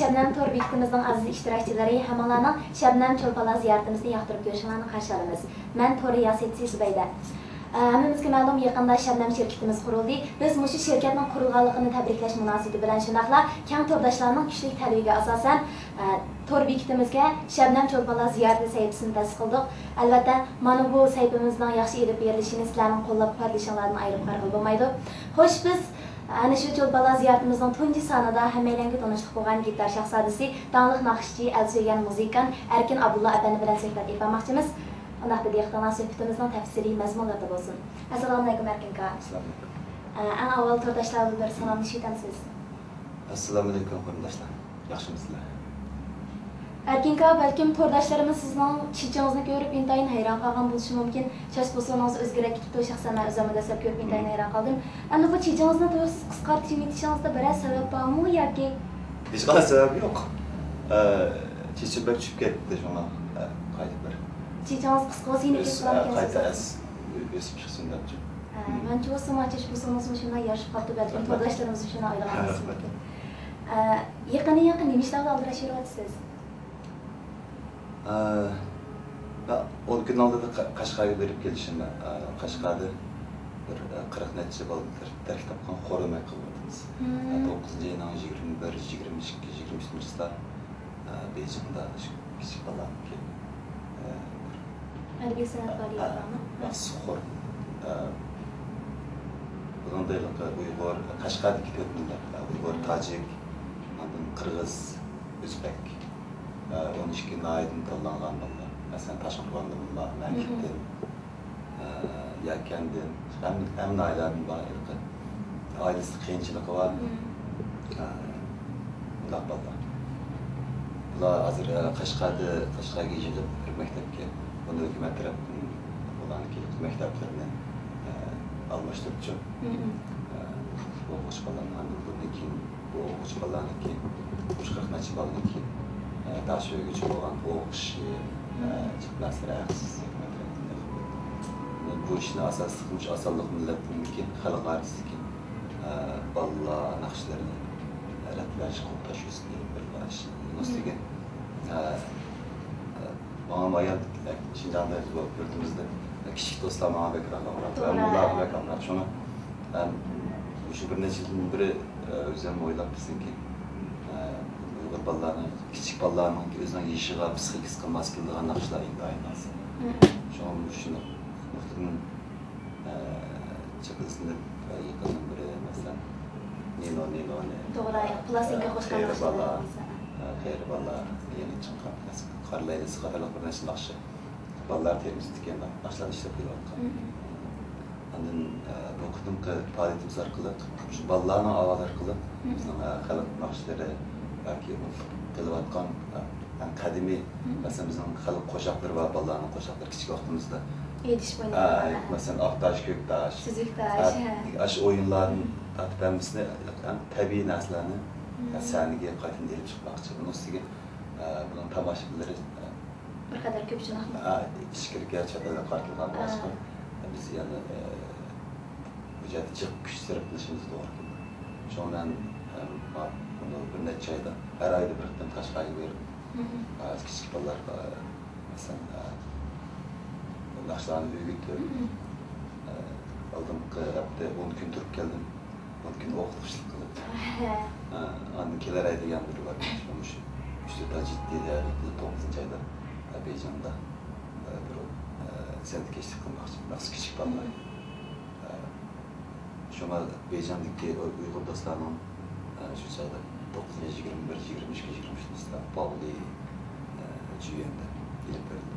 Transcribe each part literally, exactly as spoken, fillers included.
شەبنەم تور بېكىتىمىزنىڭ ئەزىز ئىشتىراكچىلىرى، ھەممىڭلارنىڭ شەبنەم چولپانلار زىيارىتىمىزنى ياقتۇرۇپ كۆرۈشۈڭلارنى قارشى ئالىمىز. مەن تور رىياسەتچىسى زۇبەيدە. ئە، ھەممىمىزگە مەلۇم، يېقىندا شەبنەم شىركىتىمىز قۇرۇلدى. بىز مۇشۇ شىركەتنىڭ قۇرۇلغانلىقىنى تەبرىكلەش مۇناسىۋىتى بىلەن، شۇنداقلا كەڭ تورداشلارنىڭ كۈچلۈك تەلىپىگە ئاساسەن، ئە، تور بېكىتىمىزگە شەبنەم چولپانلار زىيارىتى سەھىپىسىنى تەسىس قىلدۇق. ئەلۋەتتە، مانا بۇ سەھىپىمىزنىڭ ياخشى ئېلىپ بېرىلىشىنى سىلەرنىڭ قوللاپ قۇۋۋەتلىشىڭلاردىن ئايرىپ قارىغىلى بولمايدۇ. خوش، بىز ئەنە شۇ چولپانلار زىيارىتىمىزنىڭ تۇنجى سانىدا ھەممەيلەنگە تونۇشلۇق بولغان گىتار شاھزادىسى، داڭلىق ناخشىچى، ئەل سۆيگەن مۇزىكانت ئەركىن ئابدۇللا ئەپەندى بىلەن سۆھبەت ئېلىپ بارماقچىمىز. ئۇنداقتا دىققىتىڭلار سۆھبىتىمىزنىڭ تەپسىلىي مەزمۇنلىرىدا بولسۇن. ئەسسالامۇئەلەيكۇم، ئەركىن ئاكا. ئەسسالامۇئەلەيكۇم. ئە، ئەڭ ئاۋۋال تورداشلار بىلەن بىر سالاملىشىۋېتەمسىز؟ ئەسسالامۇئەلەيكۇم، قېرىنداشلار. ياخشىمۇسىلەر؟ ئەركىن ئاكا، بەلكىم تورداشلىرىمىز سىزنىڭ چېچىڭىزنى كۆرۈپ ئىنتايىن ھەيران قالغان بولۇشى مۇمكىن. چاچ پوسۇڭىز ئۆزگىرىپ كېتىپتۇ، شەخسەن مەن ئۆزۈممۇ دەسلەپ كۆرۈپ ئىنتايىن ھەيران قالدىم. ئەمدى بۇ چېچىڭىزنى تۇيۇقسىز قىسقارتىۋېتىشىڭىزدا بىرەر سەۋەب بارمۇ ياكى؟ ھېچقانداق سەۋەب يوق. ئە، چېچىم بەك چۈشۈپ كەتتى، شۇڭا، ئە، قايتا بىر چېچىڭىز قىسقا بولسا يەنە ئۆس-، كېسىپ ئە، قايتا قالامسىز؟ ئەس-، ئۆ-، ئۆسۈپ چىقسۇن دەپ. ئە، مەنچە بولسا ماڭا چاچ پوسۇڭىزمۇ شۇنداق يارىشىپ قاپتۇ، بەلكىم رەھمەت. تورداشلىرىمىزمۇ شۇنداق ئويلىغان بولسا رەھمەت. مۇمكىن. ئە، يېقىندا يېقىن نېمە ئىشلار بىلەن ئالدىراش يۈرۈۋاتىسىز؟ ئە، مەن ئون كۈن ئالدىدا قە-، قەشقەرگە بېرىپ كېلىشىم. ئە، قەشقەردە بىر، ئە، قىرىق نەچچە بالا تەر-، تەركىب تاپقان خور ئويناپ قېلىۋاتىمىز. مم. ئە، توققۇزىنچى ئاينىڭ يىگىرمە بىر، يىگىرمە ئىككى، يىگىرمە ئۈچىنچى چىسلا، ئە، بېيجىڭدا شۇ كىچىك بالىلارنىڭكى، ئە، بىر ئەدەبىي سەنئەت ئە، پائالىيىتى ئە، بارمۇ؟ مەخسۇس خور. ئە، بۇنىڭدا ھېلىقى ئۇيغۇر، قەشقەردىكى تۆت مىللەت، ئە، ئۇيغۇر، تاجىك، ئاندىن قىرغىز، ئۆزبەك. ئە، ئون ئىككى ناھىيەدىن تاللانغان بالىلار. مەسىلەن، تاشقورغاندىن بار، مەنكىتتىن، ئە، يەكەندىن، ھەم-، ھەممە ناھىيەلەردىن بار ھېلىقى. ئائىلىسىدە قىيىنچىلىقى بار. مم. ئە، بۇنداق بالىلار. بۇلار ھازىر، ئە، قەشقەردە، قەشقەرگە يىغىپ بىر مەكتەپكە، بۇنى ھۆكۈمەت تەرەپتىن بۇلارنىڭكى مەكتەپلىرىنى، ئە، ئالماشتۇرۇپچۇ. مم. ئە، بۇ ئوقۇغۇچى بالىلارنى، ئاندىن بۇندىن كېيىن بۇ ئوقۇغۇچى بالىلارنىڭكى، مۇشۇ قىرىق نەچچە بالىنىڭكى، ئە، دەرس ئۆگىنىۋاتقان ئوقۇشى، ئە، مم. جىق نەرسىلەر ھەقسىز ھۆكۈمەت تەرەپتىن بېرىلىدۇ. بۇ ئىشنى ئاساسلىق، مۇشۇ ئاسانلىق مىللەتنىڭكى خەلق ئارىسىدىكى، ئە، بالىلار ناخشىلىرىنى رەتلەش، قوغداش يۈزىسىدىن ئېلىپ بېرىلغان ئىش. مم. ئۈستىگە، ئە، ئە، ماڭا ئايان، ئە، شىنجاڭدا، بۇ يۇرتىمىزدا، ئە، كىچىك دوستلار ماڭا بەكرەك ئامراق، توغرا. مۇللار بەك ئامراق. شۇڭا مەن مۇشۇ بىر نەچچە يىلدىن بېرى، ئە، ئۆزۈم ئويلاپ بىزنىڭكى، ئە، ئۇيغۇر بالىلارنىڭ، كىچىك بالىلارنىڭ ئۆزىنىڭ يېشىغا، پسىخىكىسىغا ماس كېلىدىغان ناخشىلار ئىنتايىن ئاز. مم. شۇڭا مۇشۇ نۇقتىدىن، ئە، جىق ئىزدىنىپ، ئە، يېقىندىن بېرى، مەسىلەن، نىنو، نىنونى، توغرا، ئە، پلاستىنكا ئە، قوشقان قېرى ناخشىلار بالا، بولسا. ئە، قېرى بالا، يەنە چىڭقان، قارا لەيلىسى قاتارلىق بىر نەچچە ناخشا. بالىلار تېمىسىدىكى ناخشىلارنى ئىشلەپ كېلىۋاتقان. مم. ئاندىن، ئە، بۇ قېتىمقى پائالىيىتىمىز ئارقىلىق، شۇ بالىلارنىڭ ئاۋازى ئارقىلىق مم. بىزنىڭ، ئە، خەلق ناخشىلىرى ياكى قېلىۋاتقان، ئە، ئەڭ قەدىمىي، مم. مەسىلەن، بىزنىڭ خەلق قوشاقلىرى بار، بالىلارنىڭ قوشاقلىرى كىچىك ۋاقتىمىزدا. ئېيتىشىپ ئە، ئوينايدىغان. مەسىلەن، ئاق تاش، كۆك تاش. سۈزۈك تاش، ھە، ھە. ئاشۇ ئويۇنلاردىن تارتىپ ھەممىسىنى ئەڭ تەبىئىي نەرسىلەرنى، مم. ئە، سەھنىگە قايتىدىن ئېلىپ چىقماقچى. بۇنىڭ ئۈستىگە، ئە، بۇنىڭ تاماشىبىنلىرى، ئە، بىر قەدەر كۆپ شۇنداقمۇ؟ ئە، ئىچكىرىكى چەت ئەلگە قارىتىلغان بولغاچقا، بىز يەنە، ئە، بۇ جەھەتتە جىق كۈچ سەرپ قىلىشىمىز توغرا كېلىدۇ. شۇڭا مەن، ئە، بۇنى بىر نەچچە ئايدا، ھەر ئايدا بىر قېتىم قەشقەرگە بېرىپ، مم. ئە، كىچىك بالىلارغا، مەسىلەن، ئە، ناخشىلارنى ئۆگىتىپ، مم. ئە، ئالدىنقى ھەپتە ئون كۈن تۇرۇپ كەلدىم. ئون كۈن ئوقۇتقۇچىلىق قىلىپ. ھە. ئە، ئاندىن كېلەر ئەيدىگەن بىر بار. مۇشۇ ئۈچ تۆت ئاي جىددىي تەييارلىق قىلىپ، توققۇزىنچى ئايدا، ئە، بېيجىڭدا، ئە، بىر، ئە، سەنئەتكەشلىك قىلماقچى. مەخسۇس كىچىك بالىلار. مم. ئە، شۇڭا بېيجىڭدىكى ئۇيغۇر دوستلارنىڭ، ئە، شۇ چاغدا توققۇزىنچى، يىگىرمە بىر، يىگىرمە ئىككى، يىگىرمە ئۈچىنچى چىسلا باۋلى، ئە، جۈيۈەندە ئېلىپ بېرىلدى.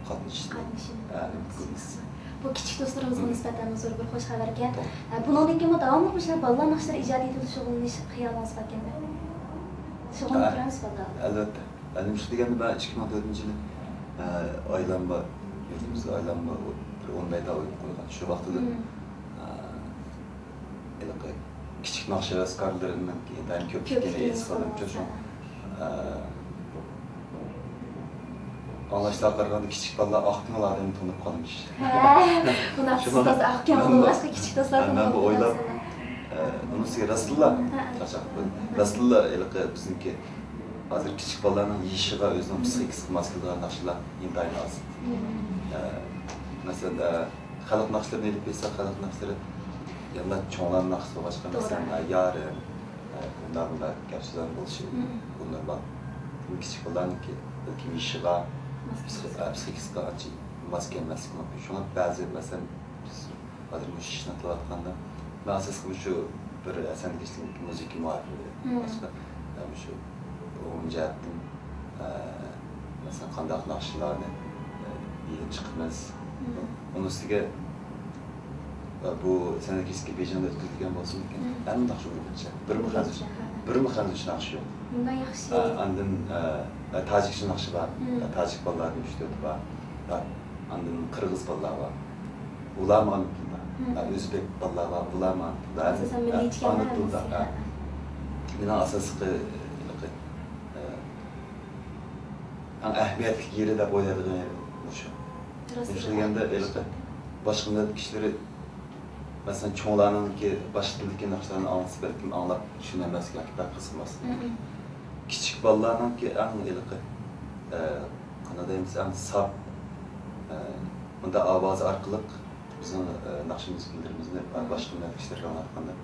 قاتنىشىشنى، قاتنىشىشنى ئە، ئۈمىد قىلىمىز. بۇ كىچىك دوستلىرىمىزغا مم. نىسبەتەن زور بىر خۇش خەۋەركەن. توغرا. ئە، بۇنىڭدىن كېيىنمۇ داۋاملىق مۇشۇنداق بالىلار ناخشىلىرى ئىجادىيىتىدە شۇغۇللىنىش خىيالىڭىز باركەنمۇ؟ شۇغۇللىنىپ ئە، تۇرامسىز بالىلار بىلەن؟ ئەلۋەتتە. ئە، نېمىشقا دېگەندە، مەن ئىككى مىڭ تۆتىنچى يىلى، ئە، ئايلانما، يۇرتىمىزغا ئايلانما بىر ئون بەش ئاي ئويۇن قويغان. شۇ ۋاقتىدا، مم. ئە، ھېلىقى كىچىك ناخشا ھەۋەسكارلىرىنىڭ ئىنتايىن كۆپلۈكىنى ھېس قىلدىم. شۇ، ئە، ئاڭلاشلارغا قارىغاندا كىچىك بالىلار ئاق كۆڭۈل ئادەمنى تونۇپ قالىمىش. ھە، بۇنداق شۇڭا سىز ئاق كۆڭۈل مەن بولغاچقا كىچىك دوستلار مەن تونۇپ بۇ ئويلاپ، قالىدۇ. ئە، ئۇنىسى راستلا، ھە. چاقچاق بىلەن. راستلا ھېلىقى بىزنىڭكى ھازىر كىچىك بالىلارنىڭ يېشىغا، ئۆزىنىڭ پسىخىكىسىغا ماس كېلىدىغان ناخشىلار ئىنتايىن ئاز. ئە، مەسىلەن، ئە، خەلق ناخشىلىرىنى ئېلىپ بەرسەك، خەلق ناخشىلىرى يەنە چوڭلارنىڭ ناخشىسى بولغاچقا، مەسىلەن، ئە، يارىم، ئە، بۇنداق، بۇنداق گەپ سۆزلەرنىڭ بولۇشى بۇ نورمال. لېكىن كىچىك بالىلارنىڭكى بەلكىم يېشىغا، پسىخ-، ئە، پسىخىكىسىغا ئانچە ماس كەلمەسلىكى مۇمكىن. شۇڭا بەزى، مەسىلەن، بىز ھازىر مۇشۇ ئىشنى قىلىۋاتقاندا، مەن ئاساسلىقى مۇشۇ بىر سەھنىدىكى مۇزىكا مۇھەببىتى ئاساسىدا، مەن مۇشۇ ئومۇمىي جەھەتتىن، ئە، مەسىلەن، قانداق ناخشىلارنى، ئە، ئېلىپ چىقىمىز. ئۇنىڭ ئۈستىگە، ئە، بۇ سەھنە كېچىسى بېيجىڭدا ئۆتكۈزۈلگەن بولسىمىكىن؟ ھەممە ناخشا ئۇيغۇرچە. بىرمۇ خەنزۇچە، بىرمۇ خەنزۇچە ناخشا يوق. ئۇنداق ياخشى. ئە، ئاندىن، ئە، تاجىكچە ناخشا بار. تاجىك بالىلاردىن ئۈچ تۆتى بار. ئاندىن قىرغىز بالىلار بار. ئۇلارمۇ ئانا تىلدا. ئۆزبېك بالىلار بار، ئۇلارمۇ ئانا تىلدا. ئاساسەن مىللىيچە ئانا تىلدا. مېنىڭ ئاساسلىقى، ئەڭ ئەھمىيەتلىك يېرى دەپ ئويلايدىغىنى مۇشۇ. مۇشۇ دېگەندە، ھېلىقى باشقا مىللەت كىشىلىرى، مەسىلەن، چوڭلارنىڭكى باشقا تىلدىكى ناخشىلارنى ئاڭلىسا، بەلكىم ئاڭلاپ چۈشىنەلمەسلىكى ياكى بەك قىزىقماسلىقى. كىچىك بالىلارنىڭكى ئەڭ ھېلىقى، ئە، قانداق دەيمىز، ئەڭ ساپ، ئە، مۇنداق ئاۋازى ئارقىلىق بىزنىڭ، ئە، ناخشا مۇزىكىلىرىمىزنى باشقا مىللەت كىشىلەرگە ئاڭلاتقاندا،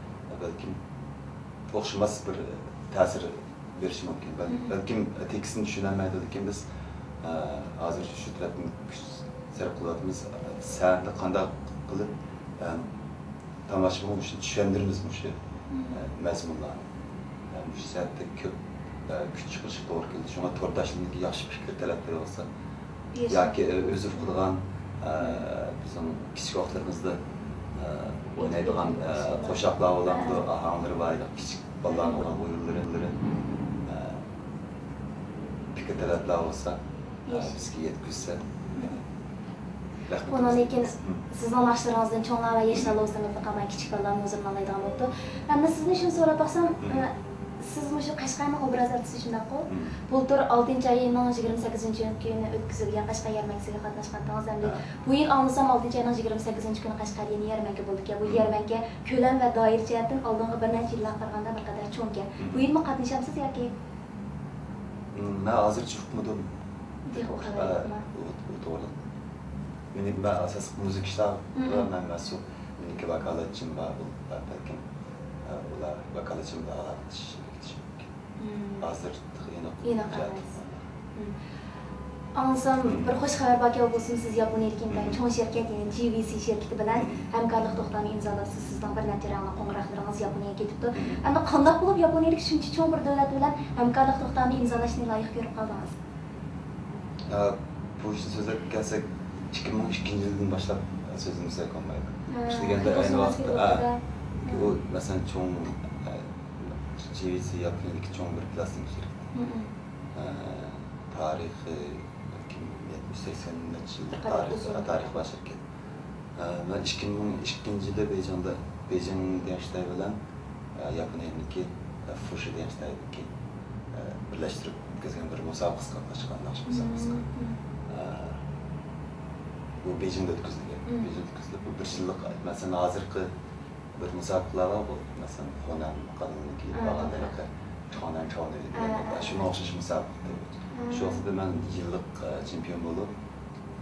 بەلكىم ئوخشىماس بىر، ئە، تەسىر بېرىشى مۇمكىن. بەل-، بەلكىم تېكىستنى چۈشىنەلمەيدۇ، لېكىن بىز، ئە، ھازىر شۇ تەرەپتىن كۈچ سەرپ قىلىۋاتىمىز. سەھنىدە قانداق قىلىپ، ئە، تاماشىبىنغا مۇشۇنى چۈشەندۈرىمىز، مۇشۇ، ئە، مەزمۇنلارنى. ئە، مۇشۇ سەھنىدە كۆپ، ئە، كۈچ چىقىرىشقا توغرا كېلىدۇ. شۇڭا تورداشلىرىمىزنىڭكى ياخشى پىكىر تەلەپلىرى بولسا، ياكى، ئە، ئۆزى ئۇقىدىغان، ئە، بىزنىڭ كىچىك ۋاقىتلىرىمىزدا، ئە، ئوينايدىغان، ئە، قوشاقلار بولامدۇ، ئاھاڭلىرى بار، كىچىك بالىلارنىڭ ئويۇنلىرى، ئە، پىكىر تەلەپلەر بولسا، ئە، بىزگە يەتكۈزسە. رەھمىتىمىز. ئۇنىڭدىن كېيىن سىزنىڭ ناخشىلىرىڭىزدىن چوڭلار ۋە ياشلار لوزۇڭىزدا قالماي كىچىك بالىلارنىڭ ھۇزۇرىنى ئالايدىغان بوپتۇ. ئەمدى سىزدىن شۇنى سوراپ باقسام، ئە، سىز مۇشۇ قەشقەرنىڭ ئوبراز ئارتىسى، شۇنداققۇ؟ بۇلتۇر ئالتىنچى ئاينىڭ يىگىرمە سەككىزىنچى كۈنى ئۆتكۈزۈلگەن قەشقەر يەرمەنكىسىگە قاتناشقانتىڭىز ھەمدە بۇ يىل ئاڭلىسام ئالتىنچى ئاينىڭ يىگىرمە سەككىزىنچى كۈنى قەشقەر يەنە يەرمەنكە بولىدىكەن. بۇ يەرمەنكە كۆلەم ۋە دائىرە جەھەتتىن ئالدىنقى بىر نەچچە يىللارغا قارىغاندا بىر قەدەر چوڭكەن. بۇ يىلمۇ قاتنىشامسىز ياكى؟ مەن ھازىرچە ئۇقمىدىم. تېخى ئۇ خەۋەر ئە، يوقما؟ ئۇ، ئۇ توغرىلىق. مېنى، مەن ئاساسلىق مۇزىكا ئىشلار بىلەن مەن مەسئۇل. مېنىڭكى ۋاكالەتچىم بار، بۇ، بەلكىم، ئە، ئۇلار ۋاكالەتچىم بىلەن ئالاقىلىشىش، بېكىتىش مۇمكىن. ھازىر تېخى ئېنىق ئېنىق ئەمەس. ئاڭلىسام، بىر خۇش خەۋەر باركەن، ئۇ بولسىمۇ سىز ياپونىيەدىكى ئىنتايىن چوڭ شىركەت، يەنى جى ۋى سى شىركىتى بىلەن ھەمكارلىق توختامى ئىمزالاپسىز. سىزنىڭ بىر نەچچە رەڭلىك قوڭغۇراقلىرىڭىز ياپونىيەگە كېتىپتۇ. ئەمدى قانداق بولۇپ ياپونىيەدىكى شۇنچە چوڭ بىر دۆلەت بىلەن ھەمكارلىق توختامى ئىمزالاشنى لايىق كۆرۈپ قالدىڭىز؟ ئە، بۇ ئىشنى سۆزلەپ كەلسەك، ئىككى مىڭ ئىككىنچى يىلدىن باشلاپ سۆزلىمىسەك بولمايدۇ. ھە، شۇ دېگەندە ئەينى ۋاقىتتا، ھە، ئۇ، مەسىلەن، چوڭ، ئە، جى ۋى سى ياپونىيەدىكى چوڭ بىر پلاستىنكا شىركىتى. ئە، تارىخى بەلكىم يەتمىش سەكسەن نەچچە يىل تارىخى، تارىخى بار شىركەت. ئە، مەن ئىككى مىڭ ئىككىنچى يىلى بېيجىڭدا، بېيجىڭ دېگەن شىتاي بىلەن، ئە، ياپونىيەنىڭكى، ئە، فۇشى دېگەن شىتاينىڭكى، ئە، بىرلەشتۈرۈپ ئۆتكۈزگەن بىر مۇسابىقىسىگە قاتناشقان، ناخشا مۇسابىقىسىگە. ئە، بۇ بېيجىڭدا ئۆتكۈزۈلگەن. بېيجىڭدا ئۆتكۈزۈلۈپ، بۇ بىر يىللىق، مەسىلەن، ھازىرقى بىر مۇسابىقىلەر بار، بۇ، مەسىلەن، خۇنەن قانۇنىنىڭكى بارغان ھېلىقى خۇنەن چاۋنى دېگەن، شۇنىڭغا ئوخشاش مۇسابىقە. شۇ ۋاقىتتا مەن يىللىق، ئە، چېمپىيون بولۇپ،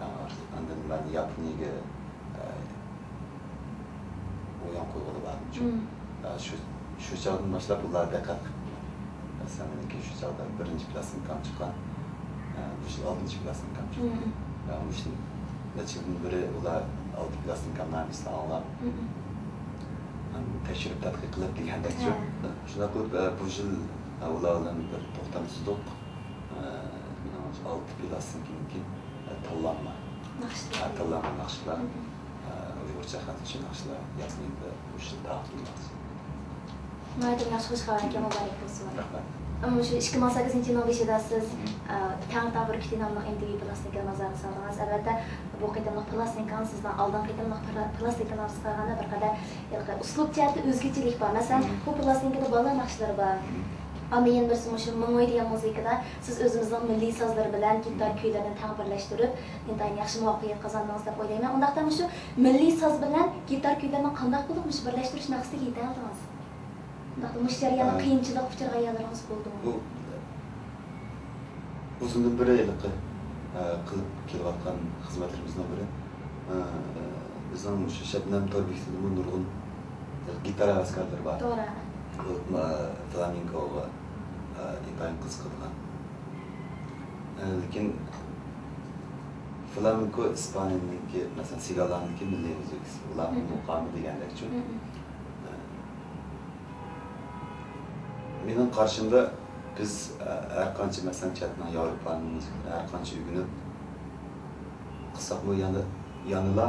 ئە، ئاندىن مەن ياپونىيەگە، ئە، ئويۇن قويغىلى باردىم. ئە، شۇ، شۇ چاغدىن باشلاپ ئۇلار دىققەت قىپتۇ. مەسىلەن، مېنىڭكى شۇ چاغدا بىرىنچى پلاستىنكام چىققان. ئە، بۇ يىل ئالتىنچى پلاستىنكام چىقتى. ئە، مۇشۇ نەچچە يىلدىن بېرى ئۇلار ئالتە پلاستىنكامنى ھەممىسىنى ئاڭلاپ، تەكشۈرۈپ تەتقىق قىلىپ دېگەندەك شۇ. شۇنداق قىلىپ، ئە، بۇ يىل، ئە، ئۇلار بىلەن بىر توختام تۇزدۇق. ئە، مېنىڭ ئالتە پلاستىنكىمنىڭكى، ئە، تاللانما. ناخشىلار. ئە، تاللانما ناخشىلار. ئە، ئۇيغۇرچە خەنزۇچە ناخشىلار ياپونىيەدە مۇشۇ يىل تارقىتىلماقچى. ناھايىتى ياخشى خۇش خەۋەركەن، مۇبارەك بولسۇن. رەھمەت. ئەمما مۇشۇ ئىككى مىڭ سەككىزىنچى يىلنىڭ بېشىدا سىز، ئە، تەڭ تاغ بۈركۈتى ناملىق ئېم تى ۋى پلاستىنكىنى بازارغا سالدىڭىز. ئەلۋەتتە، بۇ قېتىملىق پلاستىنكىڭىز سىزنىڭ ئالدىنقى قېتىملىق پلا-، پلاستىنكىلىرىڭىزغا قارىغاندا بىر قەدەر ھېلىقى ئۇسلۇب جەھەتتە ئۆزگىچىلىك بار. مەسىلەن، بۇ پلاستىنكىدا بالىلار ناخشىلىرى بار. ئاندىن يەنە بىرسى مۇشۇ مىڭئۆي دېگەن مۇزىكىدا سىز ئۆزىمىزنىڭ مىللىي سازلىرى بىلەن گىتار كۈيلىرىنى تەڭ بىرلەشتۈرۈپ، ئىنتايىن ياخشى مۇۋەپپەقىيەت قازاندىڭىز دەپ ئويلايمەن. ئۇنداقتا مۇشۇ مىللىي ساز بىلەن گىتار كۈيلىرىنى قانداق قىلىپ مۇشۇ بىرلەشتۈرۈش مەقسىتىگە يېتەلدىڭىز؟ ئۇنداقتا مۇشۇ جەرياندا قىيىنچىلىققا ئۇچرىغان يەرلىرىڭىز بولدىمۇ؟ بۇ ئۇزۇندىن بېرى ھېلىقى، ئە، قىلىپ كېلىۋاتقان خىزمەتلىرىمىزنىڭ بىرى. ئە، بىزنىڭ مۇشۇ شەبنەم تور بېكىتىدىمۇ نۇرغۇن گىتار ھەۋەسكارلىرى بار. توغرا. بولۇپمۇ، ئە، فلامېنكوغا، ئە، ئىنتايىن قىزىقىدىغان. ئە، لېكىن فلامېنكو ئىسپانىيەنىڭكى، مەسىلەن، سىگالانىڭكى مىللىي مۇزىكىسى، ئۇلارنىڭ مۇقامى دېگەندەكچۇ. مېنىڭ قارىشىمدا، بىز، ئە، ھەر قانچە، مەسىلەن، چەتنىڭ، ياۋروپانىڭ مۇزىكىسىنى ھەر قانچە ئۆگىنىپ قىلساقمۇ، يەنە، يەنىلا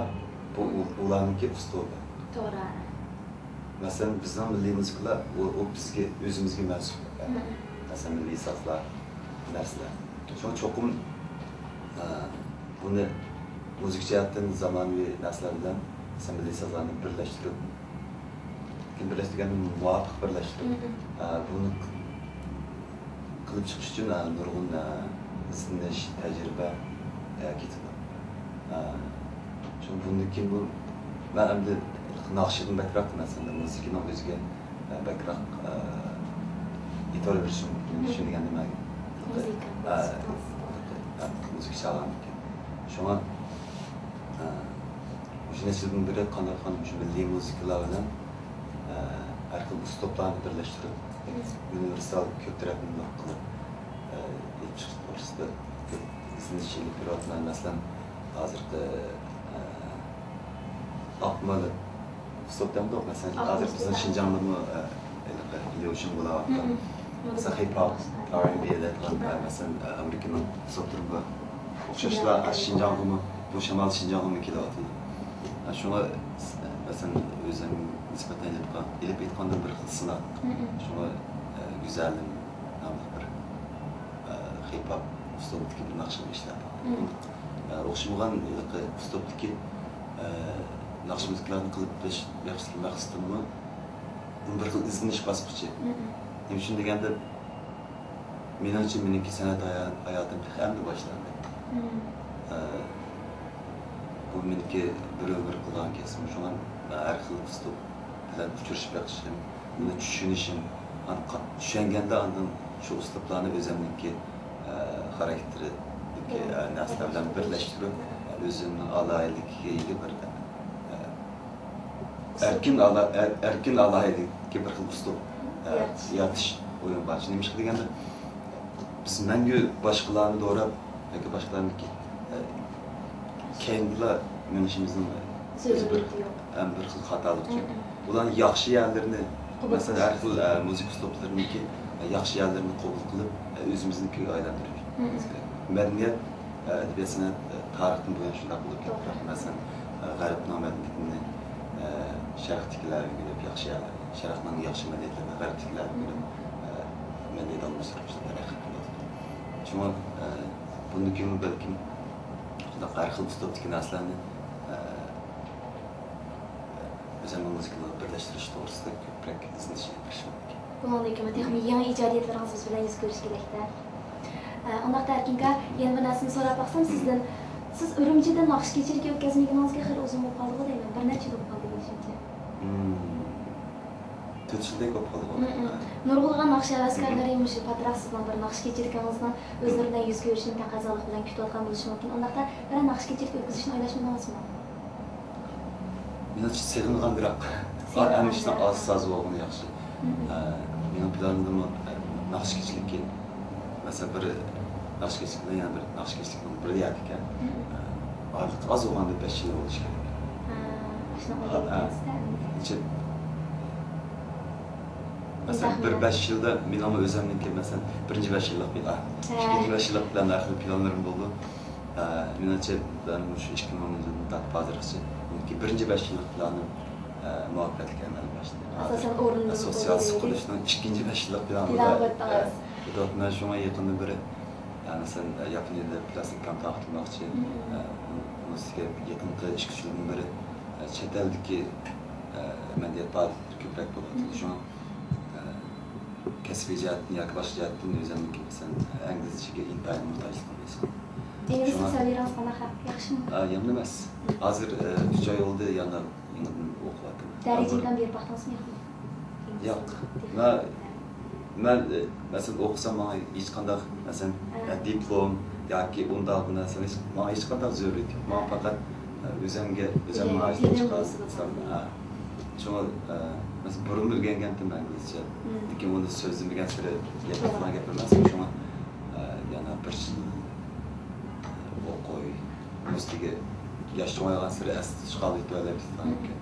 بۇ ئۇ-، ئۇلارنىڭكى ئۇسلۇبى. توغرا. مەسىلەن، بىزنىڭ مىللىي مۇزىكىلار، ئۇ، ئۇ بىزگە، ئۆزىمىزگە مەنسۇپ. مەسىلەن، مىللىي سازلار، نەرسىلەر. شۇڭا چوقۇم، ئە، بۇنى مۇزىكا جەھەتتىن زامانىۋى نەرسىلەر بىلەن، مەسىلەن، مىللىي سازلارنى بىرلەشتۈرۈپ، لېكىن بىرلەشتۈرگەندە مۇۋاپىق بىرلەشتۈرۈپ، ئە، بۇنى قىلىپ چىقىش ئۈچۈن، ئە، نۇرغۇن، ئە، ئىزدىنىش، تەجرىبە، ئە، كېتىدۇ. ئە، شۇڭا بۇندىن كېيىن بۇ، مەن ئەمدى ناخشىدىن بەكرەك، مەسىلەن، مۇزىكىنىڭ ئۆزىگە، ئە، بەكرەك، ئە، ئېتىبار بېرىشىم مۇمكىن. شۇ دېگەندە مەن مۇزىكا، ئە، مۇزىكا. ئە، مۇزىكا چالغاندىكىن. شۇڭا، ئە، مۇشۇ نەچچە يىلدىن بېرى قانداق قىلغان مۇشۇ مىللىي مۇزىكىلار بىلەن، ئە، ھەر خىل ئۇسلۇبلارنى بىرلەشتۈرۈپ، ئۇنىۋېرسال كۆپ تەرەپلىمىلىك قىلىپ، ئە، ئېلىپ چىقىش توغرىسىدا كۆپ ئىزدىنىش ئېلىپ بېرىۋاتىمەن. مەسىلەن، ھازىرقى، ئە، ئاقمىل ئۇسلۇب دەمدۇق. مەسىلەن، ھازىر بىزنىڭ شىنجاڭدىمۇ، ئە، ھېلىقى ليۇشىڭ بولاۋاتقان. مەسىلەن، خىپ ھاپ، ئار ئېن بى دەيدىغان، ئە، مەسىلەن، ئە، ئامېرىكىنىڭ ئۇسلۇبلىرى بار. ئوخشاشلا، ئە، شىنجاڭغىمۇ، بۇ شامال شىنجاڭغىمۇ كېلىۋاتىدۇ. ئە، شۇڭا، ئە، مەسىلەن، ئۆزۈم نىسبەتەن ئېلىپ، ئېلىپ ئېيتقاندا بىر خىل سىناق. شۇڭا، ئە، گۈزەلىم ناملىق بىر، ئە، خىپ ھاپ ئۇسلۇبىدىكى بىر ناخشىنى ئىشلەپ باقتىم. ئە، ئوخشىمىغان ھېلىقى ئۇسلۇبتىكى، ئە، ناخشا مۇزىكىلارنى قىلىپ بېرىش، بېرىش مەقسىتىممۇ بىر خىل ئىزدىنىش باسقۇچى. نېمە ئۈچۈن دېگەندە، مېنىڭچە، مېنىڭكى سەنئەت ھايا-، ھاياتىم تېخى ئەمدى باشلاندى. ئە، بۇ مېنىڭكى بىر ئۆمۈر قىلغان كەسپىم. شۇڭا مەن ھەر خىل ئۇسلۇب بىلەن ئۇچرىشىپ بېقىشىم، ئۇنى چۈشىنىشىم، ئان-، قا-، چۈشەنگەندە ئاندىن شۇ ئۇسلۇبلارنى ئۆزۈمنىڭكى، ئە، خاراكتېرىدىكى، ئە، نەرسىلەر بىلەن بىرلەشتۈرۈپ، ئۆزۈمنىڭ ئالاھىدىلىكىگە ئىگە بىر، ئە، ئەركىن ئالا-، ئەر-، ئەركىن ئالاھىدىلىككە بىر خىل ئۇسلۇب، ئە، يارىتىش. يارىتىش ئويۇم بار. نېمىشقا دېگەندە، بىز مەڭگۈ باشقىلارنى دوراپ ياكى باشقىلارنىڭكى، ئە، كەينىدىلا مېڭىشىمىزنىڭ ئۆزى بىر، ھەم بىر خىل خاتالىقچۇ. ئۇلارنىڭ ياخشى يەرلىرىنى، مەسىلەن، ھەر خىل، ئە، مۇزىكا ئۇسلۇبلىرىنىڭكى، ئە، ياخشى يەرلىرىنى قوبۇل قىلىپ، ئە، ئۆزىمىزنىڭكىگە ئايلاندۇرۇشىمىز كېرەك. مەدەنىيەت، ئە، ئەدەبىيات، سەنئەت، ئە، تارىختىن بۇيان شۇنداق بولۇپ كەلدى. مەسىلەن، ئە، غەربنىڭ مەدەنىيىتىنى، ئە، شەرقتىكىلەر ئۆگىنىپ ياخشى يەرلەرنى، شەرقنىڭ ياخشى مەدەنىيەتلىرىنى غەربتىكىلەر ئۆگىنىپ، ئە، مەدەنىيەت ئالماشتۇرۇپ شۇنداق تەرەققىي قىلىۋاتىدۇ. شۇڭا، ئە، بۇندىن كېيىنمۇ بەلكىم شۇنداق ھەر خىل ئۇسلۇبتىكى نەرسىلەرنى، ئە، ئۆزۈمنىڭ مۇزىكىلىرىغا بىرلەشتۈرۈش توغرىسىدا كۆپرەك ئىزدىنىش ئېلىپ بېرىشىم مۇمكىن. بۇنىڭدىن كېيىنمۇ تېخىمۇ يېڭى ئىجادىيەتلىرىڭىز بىز بىلەن يۈز كۆرۈشى كېرەكتە. ئە، ئۇنداقتا ئەركىنكا، يەنە بىر نەرسىنى سوراپ باقسام سىزدىن. سىز ئۈرۈمچىدە ناخشا كېچىلىكى ئۆتكۈزمىگىنىڭىزگە خېلى ئۇزۇن بولۇپ قالدىغۇ دەيمەن. بىر نەچچە يىل بولۇپ قالدى دېيىشىمچە. مم. تۆت يىلدەك بولۇپ قالدىغۇ. نۇرغۇنلىغان ناخشا ھەۋەسكارلىرى مۇشۇ پاتراق سىزنىڭ بىر ناخشا كېچىلىكىڭىزنىڭ ئۆزلىرى بىلەن يۈز كۆرۈشىنى تەقەززالىق بىلەن كۈتۈۋاتقان بولۇشى مۇمكىن. ئۇنداقتا بىرەر ناخشا كېچىلىكى ئۆتكۈزۈشنى ئويلاشمىدىڭىزمۇ؟ مېنىڭچە سېغىنغاندىراق. سېغىنغاندىراق. ھەممە ئىشنىڭ ئاز ساز بولغىنى ياخشى. ئە، مېنىڭ پىلانىمدىمۇ، ئە، ناخشا كېچىلىكى، مەسىلەن، بىر ناخشا كېچىلىك بىلەن يەنە بىر ناخشا كېچىلىكنىڭ بىر يەردىكەن. ئە، ئارىلىق ئاز بولغاندا بەش يىل بولۇشى كېرەك. ھە، ئاشۇنداق ھە، بولغان ھە. ئىكەنسىز-دە. نېچە، مەسىلەن، بىر بەش يىلدا مېنىڭمۇ ئۆزۈمنىڭكى، مەسىلەن، بىرىنچى بەش يىللىق پىلان، ھە. ئىككىنچى بەش يىللىق پىلان، ھەر خىل پىلانلىرىم بولىدۇ. ئە، مېنىڭچە، مەن مۇشۇ ئىككى مىڭ يىلدىن تارتىپ ھازىرغىچە مېنىڭكى بىرىنچى بەش يىللىق پىلانىم، ئە، مۇۋەپپەقىيەتلىك ئەمەلگە ئاشتى. ئاساسەن ھازىر، ئورۇندىن ئە، سوتسىيال سۇقۇرۇشنىڭ ئىككىنچى بەش يىللىق پىلانىدا، پىلان قويۇپ ئە، تۇرىسىز. ئە، مەن شۇڭا يېقىندىن بېرى، ئە، مەسىلەن، ئە، ياپونىيەدە پىلاستىكام تارقىتىلماقچى. ئە، ئۇنىڭ ئۈستىگە يېقىنقى ئىككى ئۈچ يىلدىن بېرى، ئە، چەت ئەلدىكى، ئە، مەدەنىيەت پائالىيەتلىرى كۆپرەك بولۇۋاتىدۇ. شۇڭا، ئە، كەسپىي جەھەتتىن ياكى باشقا جەھەتتىن ئۆزۈمنىڭكى، مەسىلەن، ئىنگلىزچىگە ئىنتايىن موھتاجلىقىم ھېس قىلىمەن. ئىنگلىز شۇڭا سەۋىيەڭىز قانداق، ياخشىمۇ؟ ئا، يامان ئەمەس. ھازىر، ئە، ئۈچ ئاي بولدى، يەنە يېڭىدىن ئوقۇۋاتىمەن. دەرىجىگە بېرىپ باقتىڭىزمۇ ياكى؟ ياق. مەن مەن، ئە، مەسىلەن، ئوقۇسام ماڭا ھېچقانداق، مەسىلەن، ئە، دىپلوم ياكى ئۇنداق بۇ نەرسىلەر ھېچ، ماڭا ھېچقانداق زۆرۈرىيىتى يوق. ماڭا پەقەت، ئە، ئۆزۈمگە، ئۆزۈم ماڭا ئىشتىن چىقارسام، ئە، شۇڭا، ئە، مەسىلەن، بۇرۇنمۇ ئۆگەنگەنتىم ئىنگلىزچە. لېكىن ئۇنى سۆزلىمىگەن سېرى گەپ قىلغان گەپلىرىم ئەمەس. شۇڭا، ئە، يەنە بىر يىل ئوقۇي. ئۈستىگە ياش چوڭايغانسېرى ئەستە چىقالمايدۇ، ئەلۋەتتە.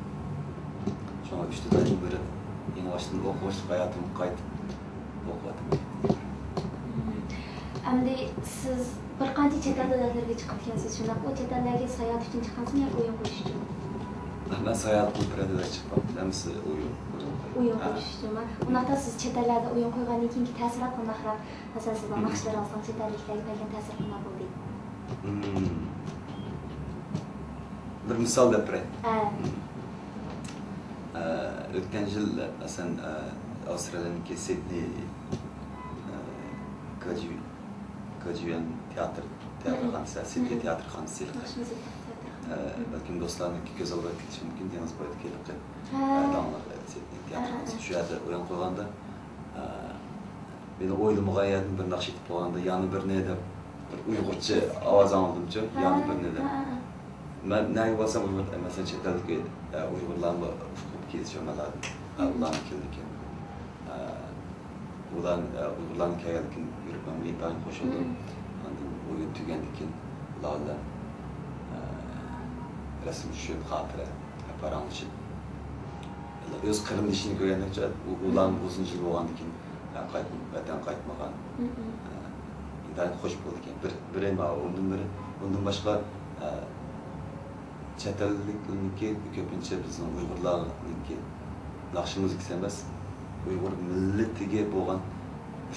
شۇڭا ئۈچ تۆت ئايدىن بېرى يېڭىباشتىن ئوقۇش، ھاياتىمغا قايتىپ ئوقۇۋاتىمەن. ئەمدى سىز بىر قانچە چەت ئەل دۆلەتلىرىگە چىقىپتىكەنسىز، شۇنداق؟ ئۇ چەت ئەللەرگە ساياھەت ئۈچۈن چىققانسىزمۇ ياكى ئويۇن قويۇش ئۈچۈن؟ مەن ساياھەت قىلىپ بىرەر دۆلەتكە چىقىپ باقتىم، ھەممىسى ئويۇن، ئويۇن قويۇش. ئويۇن قويۇش ئۈچۈنمۇ؟ ئۇنداقتا سىز چەت ئەللەردە ئويۇن قويغاندىن كېيىنكى تەسىرات قانداقراق؟ مەسىلەن، سىزنىڭ ناخشىلىرىڭىزنىڭ چەت ئەللىكلەرگە بەرگەن تەسىرى قانداق بولدى؟ بىر مىسال دەپ بېرەي. ئە، ئۆتكەن يىل، مەسىلەن، ئە، ئاۋسترالىيەنىڭكى سىدنېي، ئە، كاجيۇ-، كاجيۇيۈەن تىياتىر، تىياتىرخانىسى، سىدنېي تىياتىرخانىسى. ئە، بەلكىم دوستلارنىڭكى كۆز ئالدىغا كېلىشى مۇمكىن، دېڭىز بويىدىكى ھېلىقى، ئە، داڭلىق، ئە، سىدنېي تىياتىرخانىسى. شۇ يەردە ئويۇن قويغاندا، ئە، مېنى ئويلىمىغان يەردىن بىر ناخشا ئېيتىپ قويغاندا، يەنە بىرنى دەپ، بىر ئۇيغۇرچە ئاۋاز ئاڭلىدىمچۇ، يەنە بىرنى دەپ. مەن نەگە بارسام، ئۇيغۇر، مەسىلەن، چەت ئەلدىكى، ئە، ئۇيغۇرلارمۇ ئۇقۇپ كېلىشىمەن. ئە، ئۇلارنى كېلىدىكەن. ئە، ئۇلار، ئە، ئۇيغۇرلارنى كەلگەندىكىن يۈرۈپ مەن ئىنتايىن قوشۇلدۇم. ئاندىن ئويۇن تۈگەندىكىن ئۇلار بىلەن، ئە، رەسىم چۈشۈپ، خاتىرە پاراڭلىشىپ. ئۆز قېرىندىشىنى كۆرگەندەكچە، ئۇ-، ئۇلارمۇ ئۇزۇن يىل بولغاندىكىن، ئە، قايتمىغان، ۋەتەنگە قايتمىغان. ئە، ئىنتايىن خوش بولىدىكەن. بىر، بىرى ماۋۇ، ئۇندىن بىرى، ئۇندىن باشقا، ئە، چەت ئەللىكلەرنىڭكى كۆپىنچە بىزنىڭ ئۇيغۇرلارنىڭكى ناخشا مۇزىكىسى ئەمەس، ئۇيغۇر مىللىتىگە بولغان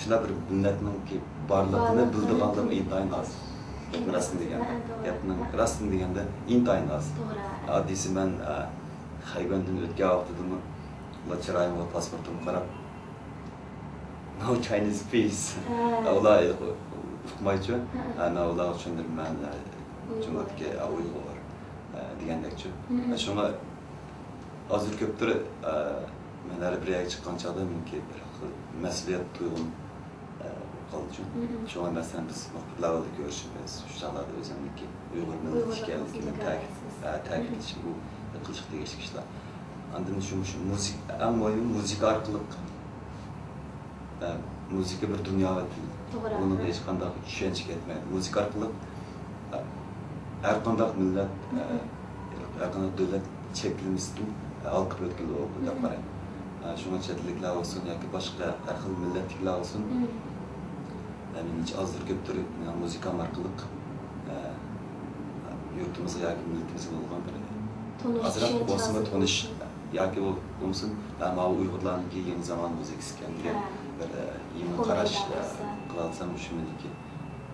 شۇنداق بىر مىللەتنىڭكى بارلىقىنى بىلىدىغانلىرىمۇ ئىنتايىن ئاز. گەپنىڭ راستىنى دېگەندە، گەپنىڭ راستىنى دېگەندە ئىنتايىن ئاز. توغرا. ئاددىيسى مەن، ئە، خەيبەندىن ئۆتكەن ۋاقتىدىمۇ ئۇلار چىرايىمغا، پاسپورتۇمغا قاراپ، «No Chinese, please.» ئۇلار ئۇقمايچۇ. مەن ئۇلارغا چۈشەندۈرىمەن، مەن، ئە، جۇڭگودىكى، ئە، ئۇيغۇر، ئە، دېگەندەكچۇ. شۇڭا ئازدۇر كۆپتۇر، ئە، مەن ھەر بىر يەرگە چىققان چاغدا مېنىڭكى بىر خىل مەسئۇلىيەت تۇيغۇم، ئە، قالدىچۇ. شۇڭا مەسىلەن بىز مۇخبىرلار ئالدىدا كۆرۈشىمىز، شۇ چاغلاردا ئۆزۈمنىڭكى ئۇيغۇر مىللىتى ئىكەنلىكىنى تەكىت-، ئە، تەكىتلىشىم، بۇ قىلىشقا تېگىشلىك ئىشلار. ئاندىن شۇ، شۇ مۇزىكا، ئەڭ مۇھىمى مۇزىكا ئارقىلىق، ئە، مۇزىكا بىر دۇنيا ۋە تىل. توغرا. ئۇنىڭغا ھېچقانداق چۈشەنچە كەتمەيدۇ. مۇزىكا ئارقىلىق، ئە، ھەر قانداق مىللەت، ئە، ھەر قانداق دۆلەت چەكلىمىسىدىن ھالقىپ ئۆتكىلى بولىدۇ دەپ قارايمەن. ئە، شۇڭا چەت ئەللىكلەر بولسۇن ياكى باشقا ھەر خىل مىللەتتىكىلەر بولسۇن، ئە، مېنىڭچە ئازدۇر كۆپتۇر مۇزىكام ئارقىلىق، ئە، يۇرتىمىزغا ياكى مىللىتىمىزگە بولغان بىر ئازراق بولسىمۇ تونۇش ياكى بولمىسۇن، ھە، ماۋۇ ئۇيغۇرلارنىڭكى يېڭى زامان مۇزىكىسى ئىكەن دېگەن بىر، ئە، يېڭى قاراش، ئە، قىلالىسام، شۇ مېنىڭكى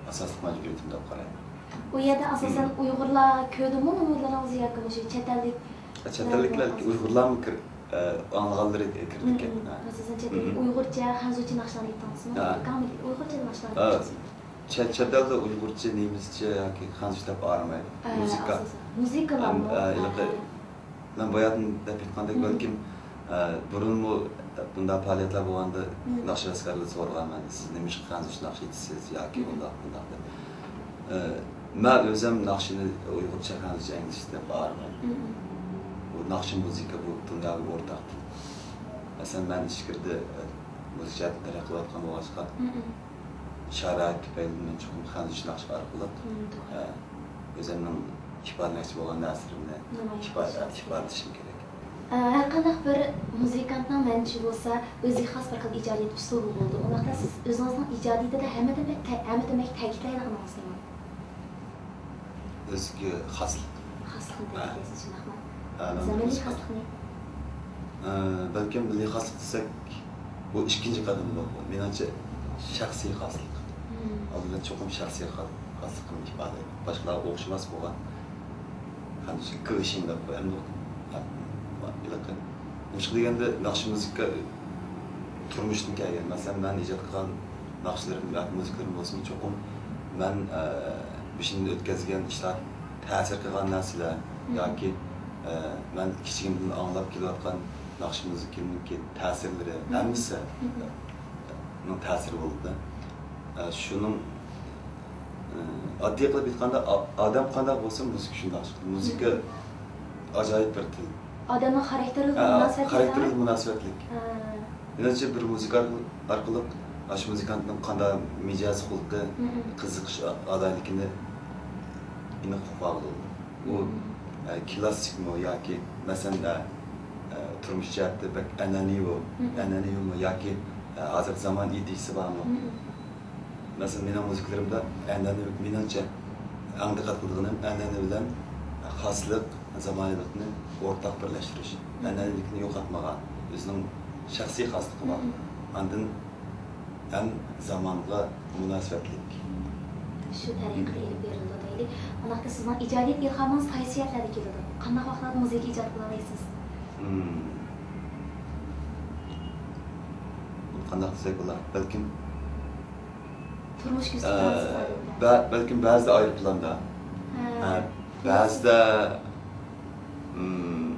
ئاساسلىق مەجبۇرىيىتىم دەپ قارايمەن. ئۇ يەردە ئاساسەن ئۇيغۇرلار كۆردىمۇ نومۇرلىرىڭىزنى ياكى مۇشۇ چەت ئەللىك؟ چەت ئەللىكلەر، ئۇيغۇرلارمۇ كىر-، ئە، ئاڭلىغانلىرى كىرىدىكەن. ئاساسەن چەت ئەللىك ئۇيغۇرچە، خەنزۇچە ناخشىلارنى ئېيتتىڭىزمۇ؟ ھە. ئاڭلىغانلىرى ئۇيغۇرچە ناخشىلارنى ئېيتتىڭىزمۇ؟ چەت-، چەت ئەلدە ئۇيغۇرچە، نېمىسچە ياكى خەنزۇچە دەپ ئايرىمايدۇ. مۇزىكا. ئاساسەن. مۇزىكىلارمۇ؟ ھەم، ئە، ھېلىقى مەن باياتىن دەپ ئېيتقاندەك، بەلكىم، ئە، بۇرۇنمۇ بۇنداق پائالىيەتلەر بولغاندا ناخشىۋازلارغا سورىغان مەن، «سىز نېمىشقا خەنزۇچە ناخشا ئېيتىسىز ياكى ئۇنداق، بۇنداق؟» دەپ. ئە، مەن ئۆزۈم ناخشىنى ئۇيغۇرچە، خەنزۇچە، ئىنگلىزچە دەپ ئايرىمايمەن. بۇ ناخشا، مۇزىكا، بۇ دۇنياغا ئورتاق تىل. مەسىلەن، مەن ئىچكىرىدە، ئە، مۇزىكا جەھەتتىن تەرەققىي قىلىۋاتقان بولغاچقا، شارائىت تۈپەيلىدىن مەن چوقۇم خەنزۇچە ناخشا ئارقىلىق، ئە، ئۆزۈمنىڭ ئىپادىلىمەكچى بولغان نەرسىلىرىمنى ئىپادە-، ئىپادىلىشىم كېرەك. ئە، ھەر قانداق بىر مۇزىكانتنىڭ مەنچە بولسا ئۆزىگە خاس بىر خىل ئىجادىيەت ئۇسلۇبى بولىدۇ. ئۇنداقتا سىز ئۆزىڭىزنىڭ ئىجادىيىتىدە ھەممىدىن بەك تە-، ھەممىدىن بەك تەكىتلەيدىغىنىڭىز نېمە؟ ئۆزىگە خاسلىق. خاسلىقنى تەكىتلەيسىز، شۇنداقمۇ؟ ھە، مەن مەسىلەن، مىللىي خاسلىقنى؟ ئە، بەلكىم مىللىي خاسلىق دېسەك، بۇ ئىككىنچى قەدەم بولىدۇ. مېنىڭچە، شەخسىي خاسلىق. ئالدى بىلەن چوقۇم شەخسىي خا-، خاسلىقىمنى ئىپادىلەيمەن. باشقىلارغا ئوخشىماس بولغان، خەنزۇچە 个性 دەپ قويامدۇق. ھېلىقى. نېمىشقا دېگەندە، ناخشا مۇزىكا تۇرمۇشتىن كەلگەن. مەسىلەن، مەن ئىجاد قىلغان ناخشىلىرىم ياكى مۇزىكىلىرىم بولسىمۇ، چوقۇم مەن، ئە، بېشىمدىن ئۆتكۈزگەن ئىشلار، تەسىر قىلغان نەرسىلەر ياكى، ئە، مەن كىچىكىمدىن ئاڭلاپ كېلىۋاتقان ناخشا مۇزىكىمنىڭكى تەسىرلىرى، ھەممىسى. تەسىرى بولىدۇ. ئە، شۇنىڭ، ئە، ئاددىي قىلىپ ئېيتقاندا، ئا-، ئادەم قانداق بولسا، مۇزىكا شۇنداق چىقىدۇ. مۇزىكا ئاجايىپ بىر تىل. ئادەمنىڭ خاراكتېرىگە ئە، مۇناسىۋەتلىك خاراكتېرىگە مۇناسىۋەتلىك. ھە. مېنىڭچە، بىر مۇزىكا ئارقىلىق ئاشۇ مۇزىكانتنىڭ قانداق مىجەز خۇلقى، مم، قىزىقىش ئا-، ئالاھىدىلىكىنى ئېنىق ئۇققىلى بولىدۇ. ئۇ، مم، ئە، كلاسسىكمۇ ياكى، مەسىلەن، ئە، ئە، تۇرمۇش جەھەتتە بەك ئەنئەنىۋىمۇ، مم، ئەنئەنىۋىمۇ ياكى، ئە، ھازىرقى زامان ئىدىيىسى بارمۇ؟ مم. مەسىلەن، مېنىڭ مۇزىكىلىرىمدا ئەنئەنە، مېنىڭچە، ئەڭ دىققەت قىلىدىغىنىم ئەنئەنە بىلەن خاسلىق، زامانىۋىلىقنى ئورتاق بىرلەشتۈرۈش. مم. ئەنئەنىۋىلىكنى يوقاتمىغان، ئۆزىنىڭ شەخسىي خاسلىقى بار. مم. ئاندىن ھەم زامانغا مۇناسىۋەتلىك. شۇ تەرىقىدە ئېلىپ بېرىلىدۇ دەيلى. ئۇنداقتا سىزنىڭ ئىجادىيەت ئىلھامىڭىز قايسى يەرلەردە كېلىدۇ؟ قانداق ۋاقىتلاردا مۇزىكا ئىجاد قىلالايسىز؟ مم. بۇنى قانداق دېسەك بولا؟ بەلكىم، تۇرمۇش ئە، كۆزىتىپ قالىسىز ئادەتتە. بە-، بەلكىم بەزىدە ئايروپىلاندا. ھە. ھە، بەزىدە، مم،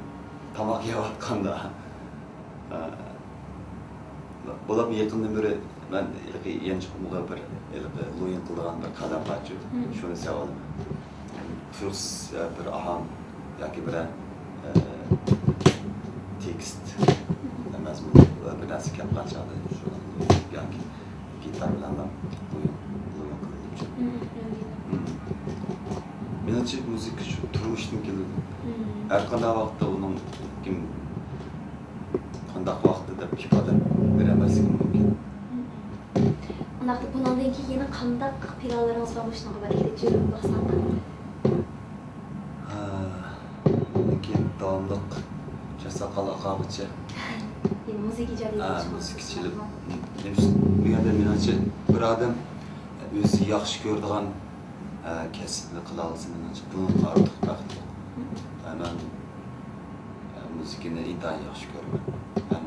تاماق يەۋاتقاندا. ھە. بولۇپمۇ يېقىندىن بېرى مەن ھېلىقى يانچۇقۇمغا بىر ھېلىقى لويۇن قىلىدىغان بىر قەلەم بارچۇ، مم، شۇنى سېلىۋالىمەن. تۇيۇقسىز، ئە، بىر ئاھاڭ ياكى بىرەر، ئە، تېكىست، مەزمۇن، بىر نەرسە كەپ قالغان چاغدا شۇ ياكى گىتار بىلەنلا لويۇن، لويۇن قىلىدۇ. مم، مم. مېنىڭچە مۇزىكا شۇ تۇرمۇشتىن كېلىدۇ. مم. ھەر قانداق ۋاقىتتا ئۇنىڭ كىم قانداق ۋاقىتتا دەپ ئىپادىلەپ بېرەلمەسلىكىم مۇمكىن. مم. ئۇنداقتا بۇنىڭدىن كېيىن يەنە قانداق پىلانلىرىڭىز بار مۇشۇنىڭغا بىر جۆرۈپ باقساڭ؟ ھە، لېكىن داۋاملىق چاچ ساقال ئاقارغىچە. يەنە مۇزىكا ئىجادىيىتىگە ھە، مۇزىكىچىلىك. نېمىش-، بۇ يەردە مېنىڭچە بىر ئادەم ئۆزى ياخشى كۆرىدىغان، ئە، كەسىپنى قىلالىسا، مېنىڭچە بۇنىڭدىن ئارتۇق بەخت يوق. ئە، مەن، ئە، مۇزىكىنى ئىنتايىن ياخشى كۆرىمەن. ھەم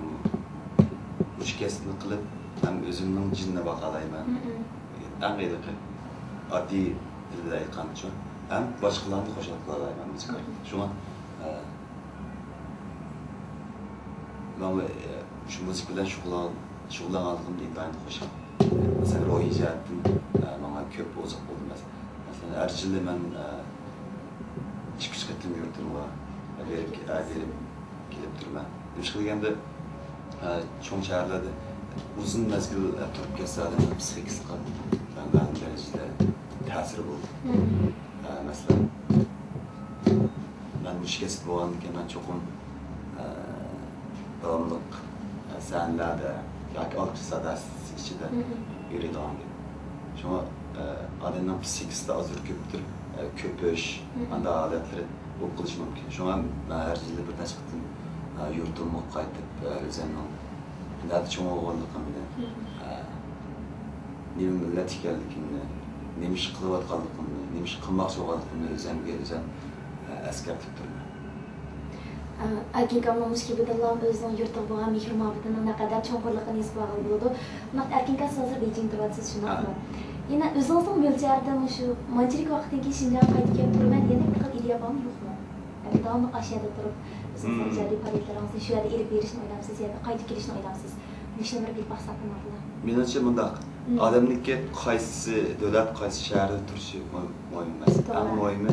مۇشۇ كەسىپنى قىلىپ، ھەم ئۆزۈمنىڭ جېنىنى باقالايمەن. ئەڭ ھېلىقى ئاددىي تىلدا ئېيتقانچە، ھەم باشقىلارنى خۇشال قىلالايمەن مۇزىكا ئارقىلىق. شۇڭا، ئە، مانا، ئە، شۇ مۇزىكا بىلەن شۇغۇللان-، شۇغۇللانغانلىقىمدىن ئىنتايىن خۇشال. مەسىلەن، روھىي جەھەتتىن، ئە، ماڭا كۆپ ئوزۇق بولدى. مەس-، مەسىلەن، ھەر يىلى مەن، ئە، ئىككى-ئۈچ قېتىم يۇرتۇمغا بېرىپ، ئە، بېرىپ كېلىپ تۇرىمەن. نېمىشقا دېگەندە، ئە، چوڭ شەھەرلەردە ئۇزۇن مەزگىل، ئە، تۇرۇپ كەتسە، ئادەمنىڭ پسىخىكىسىغا مەلۇم دەرىجىدە تەسىرى بولىدۇ. ئە، مەسىلەن، مەن مۇشۇ كەسىپ بولغاندىكىن مەن چوقۇم، ئە، داۋاملىق، ئە، سەھنىلەردە ياكى ئالقىش ساداسى ئىچىدە يۈرىدىغان گەپ. شۇڭا، ئە، ئادەمنىڭ پسىخىكىسىدا ئازدۇر كۆپتۇر، ئە، كۆپۈش، ئانداق ھالەتلىرى بولۇپ قېلىشى مۇمكىن. شۇڭا مەن ھەر يىلى بىر نەچچە قېتىم، ئە، يۇرتۇمغا قايتىپ، ئە، ئۆزۈمنىڭ نەدە چوڭ بولغانلىقىمنى، ئە، نېمە مىللەت ئىكەنلىكىمنى، نېمە ئىش قىلىۋاتقانلىقىمنى، نېمە ئىش قىلماقچى بولغانلىقىمنى ئۆزۈمگە ئۆزۈم، ئە، ئەسكەرتىپ تۇرىمەن. ئە، ئەركىن ئاكامنىڭ مۇشۇ گېپىدىنلا ئۆزىنىڭ يۇرتىغا بولغان مېھىر-مۇھەببىتىنىڭ نەقەدەر چوڭقۇرلۇقىنى ھېس قىلغىلى بولىدۇ. ئۇنداقتا ئەركىن ئاكا، سىز ھازىر بېيجىڭدا تۇرۇۋاتىسىز، شۇنداقمۇ؟ ھە. يەنە ئۆزىڭىزنىڭ مۆلچەردە مۇشۇ مانچىلىك ۋاقىتتىن كېيىن شىنجاڭغا قايتىپ كېلىپ تۇرىمەن دېگەندەك بىر خىل ئىدىيە بارمۇ، يوقمۇ؟ ياكى داۋاملىق ئاشۇ يەردە تۇرۇپ، ئۆزىڭىزنىڭ مم. ئىجادىي پائالىيەتلىرىڭىزنى شۇ يەردە ئېلىپ بېرىشنى ئويلايمسىز ياكى قايتىپ كېلىشنى ئويلايمسىز؟ مۇشۇنى بىر بىلىپ باقساق بولمامدۇ؟ مېنىڭچە مۇنداق، مم. ئادەمنىڭكى قايسى دۆلەت، قايسى شەھەردە تۇرۇشى مۇ-، مۇھىم ئەمەس. توغرا. ئەڭ مۇھىمى،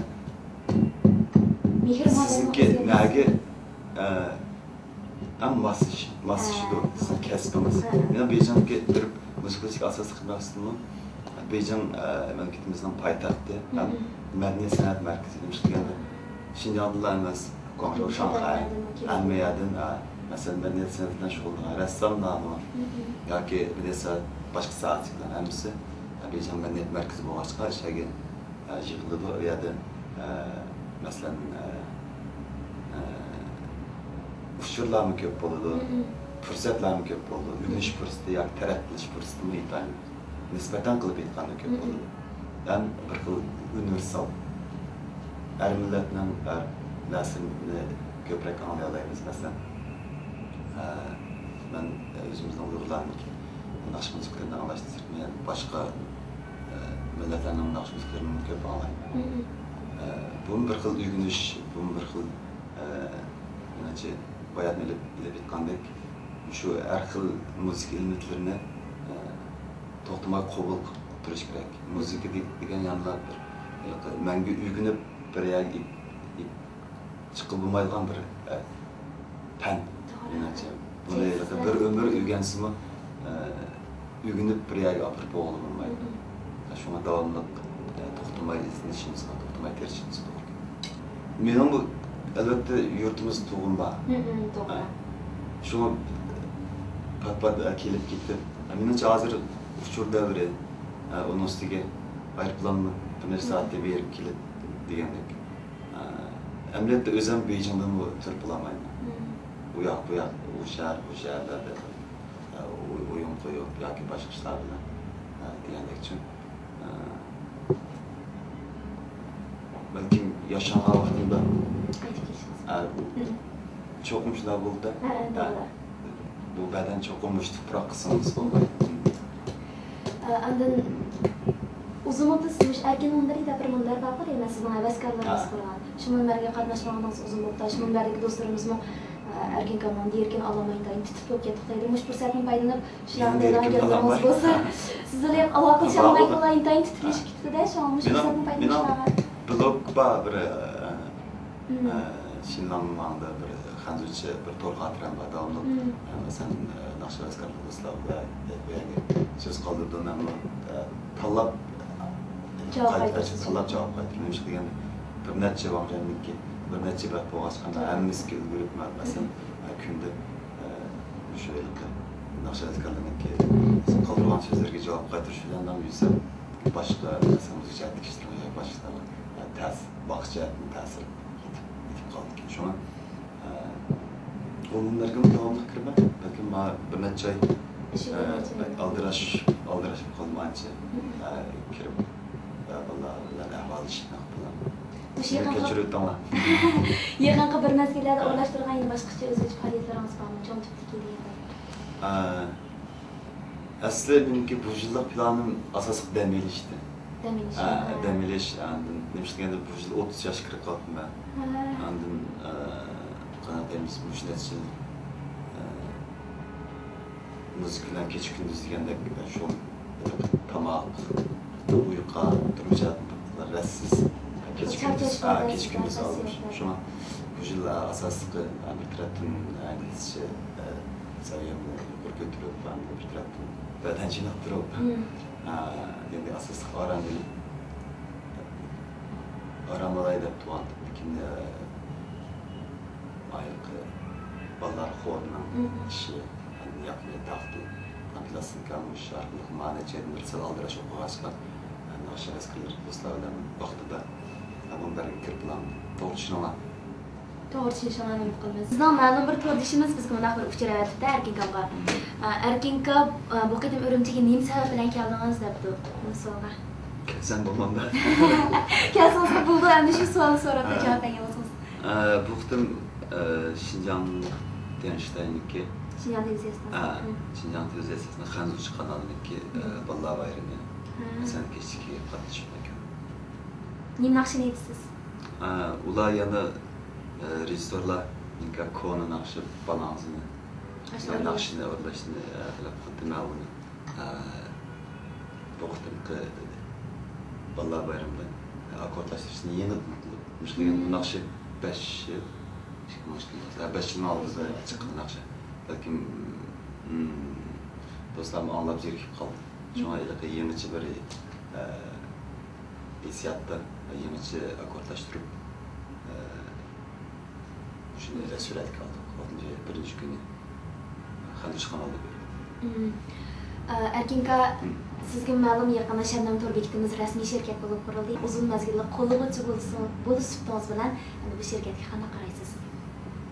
مېھىر-مۇھەببەتنىڭ سىزنىڭكى ئۆزگەرمىسى. نەگە، ئە، ئەڭ ماسلىشىش، ماسلىشىدۇ، ھە. سىزنىڭ كەسپىڭىز. ھە. مېنىڭ بېيجىڭغا بېرىپ مۇزىكا ئىشلىرىگە ئاساسلىق قىلماقچىدىمۇ. بېيجىڭ، ئە، مەملىكىتىمىزنىڭ پايتەختى ھەم مم. مەدەنىيەت سەنئەت مەركىزى. نېمىشقا دېگەندە، شىنجاڭدىلا ئەمەس، گۇاڭژۇ، شاڭخەي، ھەممە يەردىن، ئە، مەسىلەن، مەدەنىيەت سەنئەت بىلەن شۇغۇللانغان رەسساملارمۇ مم. ياكى مەدەنىيەت سەنئەت باشقا ساھەسى بىلەن ھەممىسى، ئە، بېيجىڭ مەدەنىيەت مەركىزى بولغاچقا، شۇ يەرگە ئە، يىغىلىدۇ. ئۇ يەردە، ئە، مەسىلەن، ئە، ئە، ئۇچۇرلارمۇ كۆپ بولىدۇ، مم. پۇرسەتلەرمۇ كۆپ بولىدۇ. ئۆگىنىش پۇرسىتى ياكى تەرەققىي قىلىش پۇرسىتىمۇ ئىنتايىن نىسبەتەن قىلىپ ئېيتقاندا كۆپ مم. بولىدۇ. ھەم بىر خىل ئۇنىۋېرسال. ھەر مىللەتنىڭ ھەر نەرسىنى كۆپرەك ئاڭلىيالايمىز. مەسىلەن، ئە، مەن ئۆزىمىزنىڭ ئۇيغۇرلارنىڭكى ناخشا مۇزىكىلىرىنى ئاڭلاشتىن سىرت، مەن باشقا، ئە، مىللەتلەرنىڭ ناخشا مۇزىكىلىرىنىمۇ كۆپ ئاڭلايمەن. مم. ئە، بۇمۇ بىر خىل ئۆگىنىش، بۇمۇ بىر خىل، ئە، مېنىڭچە، باياتىن ئېلىپ، ئېلىپ ئېيتقاندەك، شۇ ھەر خىل مۇزىكا ئېلېمېنتلىرىنى توختىماي قوبۇل قىلىپ تۇرۇش كېرەك. مۇزىكا دېگەن يەنىلا بىر مەڭگۈ ئۆگىنىپ بىر يەرگە چىققىلى بولمايدىغان بىر پەن، مېنىڭچە. بۇنى بىر ئۆمۈر ئۆگەنسىمۇ، ئۆگىنىپ بىر يەرگە ئاپىرىپ بولغىلى بولمايدۇ. شۇڭا داۋاملىق توختىماي ئىزدىنىشىمىزغا، توختىماي تىرىشىشىمىزغا توغرا كېلىدۇ. مېنىڭ بۇ، ئەلۋەتتە، يۇرتىمىز تۇغۇم بار. توغرا. شۇڭا پات-پات كېلىپ كېتىپ، مېنىڭچە ھازىر ئۇچۇر دەۋرى، ئۇنىڭ ئۈستىگە ئايروپىلانمۇ بىر نەچچە سائەتتە بېرىپ كېلىپ دېگەندەك. ئەمەلىيەتتە ئۆزۈم بېيجىڭدىنمۇ تۇرۇپ بولالمايمەن. ئۇ ياق، بۇ ياق، ئۇ شەھەر، بۇ شەھەرلەردە ئويۇن قويۇپ ياكى باشقا ئىشلار بىلەن دېگەندەكچۇ. بەلكىم ياشانغان ۋاقتىمدا، قايتىپ كېلىشىڭىز. ئە، چوقۇم شۇنداق بولدى. ھە، ھە، توغرا. بۇ بەدەن چوقۇم مۇشۇ تۇپراققا سىڭمىسە بولمايدۇ. ئە، ئاندىن ئۇزۇن بولۇپتۇ سىز مۇشۇ ئەركىن مۇنبىرى دەپ بىر مۇنبەر بارغۇ دەيمەن، سىزنىڭ ھەۋەسكارلىرىڭىز قۇرغان. شۇ مۇنبەرگە قاتناشمىغىنىڭىز ئۇزۇن بولۇپتۇ. شۇ مۇنبەردىكى دوستلىرىمىزمۇ، ئە، ئەركىن كاماندا يېرىكىن ئالالماي ئىنتايىن تۈتۈپ بولۇپ كەتتۇق دەيدۇ. مۇشۇ پۇرسەتتىن پايدىلىنىپ، شۇلارنى دېگەن گەپلىرىڭىز بولسا، سىز بىلەن ئالاقىلىشالماي قالاي، ئىنتايىن تۈتۈپ كېتىپتۇ-دە، شۇڭا مۇشۇ پۇرسەتنى پايدىلىنىشلارغا. بىلوگ بار بىر، ئە، ئە، شىنلانماڭدا بىر خەنزۇچە بىر تور خاتىرەم بار، داۋاملىق، ئە، مەسىلەن، ئە، ناخشا ھەۋەسكارلىق دوستلار بىلەن بۇ يەرگە سۆز قالدۇردۇم، مەنمۇ، ئە، تاللاپ جاۋاب قايتۇرۇش، تاللاپ جاۋاب قايتۇرۇش. نېمىشقا دېگەندە، بىر نەچچە ۋاڭ جەننىڭكى، بىر نەچچە بەت بولغاچقا، ھەممىسىگە ئۈلگۈرۈپ، مەسىلەن، كۈندە، ئە، مۇشۇ ھېلىقى ناخشا ھەۋەسكارلىرىنىڭكى قالدۇرغان سۆزلىرىگە جاۋاب قايتۇرۇش بىلەن يۈرسەم، باشقا، مەسىلەن، مۇزىكا جەھەتتىكى ئىشلىرىم ياكى باشقا ئىشلارغا، ئە، تەس-، ۋاقىت جەھەتتىن تەسىر يېتىپ، يېتىپ قالىدىكەن. شۇڭا ئۇ مۇنبەرگىمۇ داۋاملىق كىرىمەن. بەلكىم ماڭا بىر نەچچە ئاي، ئە، بەك ئالدىراش، ئالدىراش بولۇپ قالدىم ئانچە. ئە، كىرىپ، ئە، بالىلار بىلەن ئەھۋاللىشىپ، نېمە قىلىپ بولامەن. مۇشۇ يېقىنقى، كەچۈرۈۋېتىڭلار. يېقىنقى بىر مەزگىللەردە ئورۇنلاشتۇرغان يەنە باشقىچە ئۆزگىچە پائالىيەتلىرىڭىز بارمۇ؟ چوڭ تىپتىكى دېگەندەك. ئە، ئەسلى مېنىڭكى بۇ يىللىق پىلانىم ئاساسلىق دەم ئېلىشتى. دەم ئېلىش، ھە، ھە. دەم ئېلىش، ئاندىن نېمىشقا دېگەندە بۇ يىل ئوتتۇز ياشقا كىرىپ قاپتىمەن. ھە. ئاندىن، ئە، قانداق دەيمىز، مۇشۇ نەچچە يىل، ئە، مۇزىكا بىلەن كېچە كۈندۈز دېگەندەك شۇ تاماق، ئۇيقۇ، تۇرمۇش ھاياتىدىن رەتسىز. كېچە كۈندۈز، ھە، كېچە كۈندۈز ئالمىشىپ. شۇڭا بۇ يىل ئاساسلىقى، ھە، بىر تەرەپتىن ئىنگلىزچە، ئە، سەۋىيەمنى يۇقىرى كۆتۈرۈپ، ھەم بىر تەرەپتىن بەدەن چېنىقتۇرۇپ، ئە، ئەمدى ئاساسلىق ئارام ئېلىپ، ئارام ئالاي دەپ تۇرغانتىم. لېكىن، ئە، ھېلىقى بالىلار خورىنىڭ ئىشى، ياقمىدى، تارتتى. پىلاستىنكا مۇشۇ ئارقىلىق مانا نەچچە يىلدىن بېرى سەل ئالدىراش ئوقۇغاچقا، ناخشا ھەۋەسكارلىرى دوستلار بىلەن ۋاقتىدا مۇنبەرگە كىرىپ بولامدۇ. توغرا چۈشىنىڭلار. توغرا چۈشىنىشىڭلارنى ئۈمىد قىلىمىز. بىزنىڭ مەلۇم بىر توردىشىمىز بىزگە مۇنداق بىر ئۇچۇر ئەۋەتىپتۇ، ئەركىنكامغا. ئە، ئەركىنكا، ئە، بۇ قېتىم ئۈرۈمچىگە نېمە سەۋەب بىلەن كەلدىڭىز دەپتۇ. بۇ سوئالغا. كەلسەم بولمامدۇ؟ كەلسىڭىزلا بولىدۇ، ئەمدى شۇ سوئالنى سوراپ جاۋاب بەرگەن بولسىڭىز. ئە، بۇ قېتىم، ئە، شىنجاڭ تيەنشتاينىڭكى، شىنجاڭ تېلېۋىزىيەسىنىڭ، ئە، شىنجاڭ تېلېۋىزىيەسىنىڭ خەنزۇچە قانالىنىڭكى، ئە، بالىلار بايرىمى سەھنە كەچلىكىگە قاتنىشىپ كەلدىم. نېمە ناخشىنى ئېيتىسىز؟ ئە، ئۇلار يەنە، ئە، رېژىسسورلار نېمىكى كونا ناخشا بالاڭزىنى، ناخشىنى ئورۇنلاشنى، ئە، تەلەپ قىلدى. مەن ئۇنى، ئە، بۇ قېتىمقى بالىلار بايرىمىدا ئاككوردلاشتۇرۇشنى يېڭىدىن قىلىپ، مۇشۇ دېگەن بۇ ناخشا بەش يىل، ئىككى مىڭ ئون ئىككى يىل، بەش يىلنىڭ ئالدىدا چىققان ناخشا. بەلكىم، م، دوستلارمۇ ئاڭلاپ زېرىكىپ قالدى. شۇڭا ھېلىقى يېڭىچە بىر، ئە، ھېسسىياتتا يېڭىچە ئاككوردلاشتۇرۇپ، ئە، شۇنى سۈرەتكە ئالدۇق. ئالتىنچى ئاي بىرىنچى كۈنى خەنزۇچە قانالدا بېرىلدى. ئە، ئەركىنكا، سىزگە مەلۇم، يېقىندا شەبنەم تور بېكىتىمىز رەسمىي شىركەت بولۇپ قۇرۇلدى. ئۇزۇن مەزگىللىك قوللىغۇچى بولۇشى-، بولۇش سۈپىتىڭىز بىلەن، ئەمدى بۇ شىركەتكە قانداق قارايسىز؟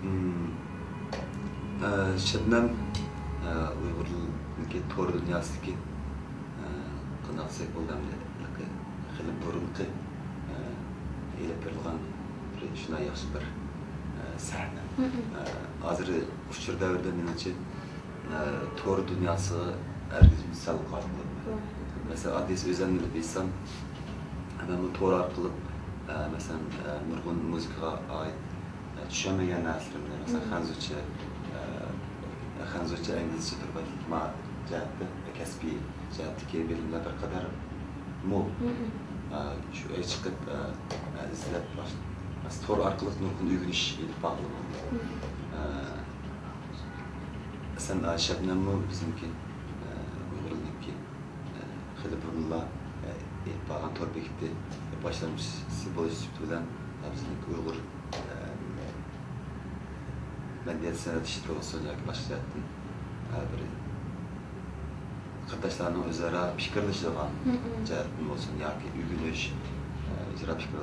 مم. ئە، شەبنەم، ئە، ئۇيغۇرنىڭكى تور دۇنياسىدىكى، ئە، قانداق دېسەك بولىدۇ، ئەمدى خېلى بۇرۇنقى، ئە، ئېلىپ بېرىلغان بىر شۇنداق ياخشى بىر، ئە، سەھنە. ئە، ھازىر ئۇچۇر دەۋرىدە مېنىڭچە، ئە، تور دۇنياسىغا ھەرگىزمۇ سەل قارىمايدۇ. مەسىلەن، ئاددىيسى ئۆزۈمنى ئېلىپ ئېيتسام، مەنمۇ تور ئارقىلىق، ئە، مەسىلەن، ئە، نۇرغۇن مۇزىكىغا ئائىت چۈشەنمىگەن نەرسىلىرىمنى، مەسىلەن، خەنزۇچە، ئە، خەنزۇچە، ئىنگلىزچە تۇرۇپ، ما، جەھەتتە، كەسپىي جەھەتتىكى بىلىملەر بىر قەدەر مول. مم. ئە، شۇ ئەي چىقىپ، ئە، ئە، ئىزدەپ باش-، تور ئارقىلىق نۇرغۇن ئۆگىنىش ئېلىپ بارغىلى بولىدۇ. مم. ئە، ئەسلەن، ئە، شەبنەممۇ بىزنىڭكى، ئە، ئۇيغۇرلارنىڭكى، ئە، خېلى بۇرۇنلا، ئە، ئېلىپ بارغان تور بېكىتى باشلامچىسى بولۇش سۈپىتى بىلەن، ئە، بىزنىڭكى ئۇيغۇر، ئە، مەدەنىيەت سەنئەت ئىشلىرى بولسۇن ياكى باشقا جەھەتتىن، ئە، بىر قېرىنداشلارنىڭ ئۆزئارا پىكىرلىشىدىغان مم. جەھەتتىن بولسۇن ياكى ئۆگىنىش، ئە، ئۆزئارا پىكىر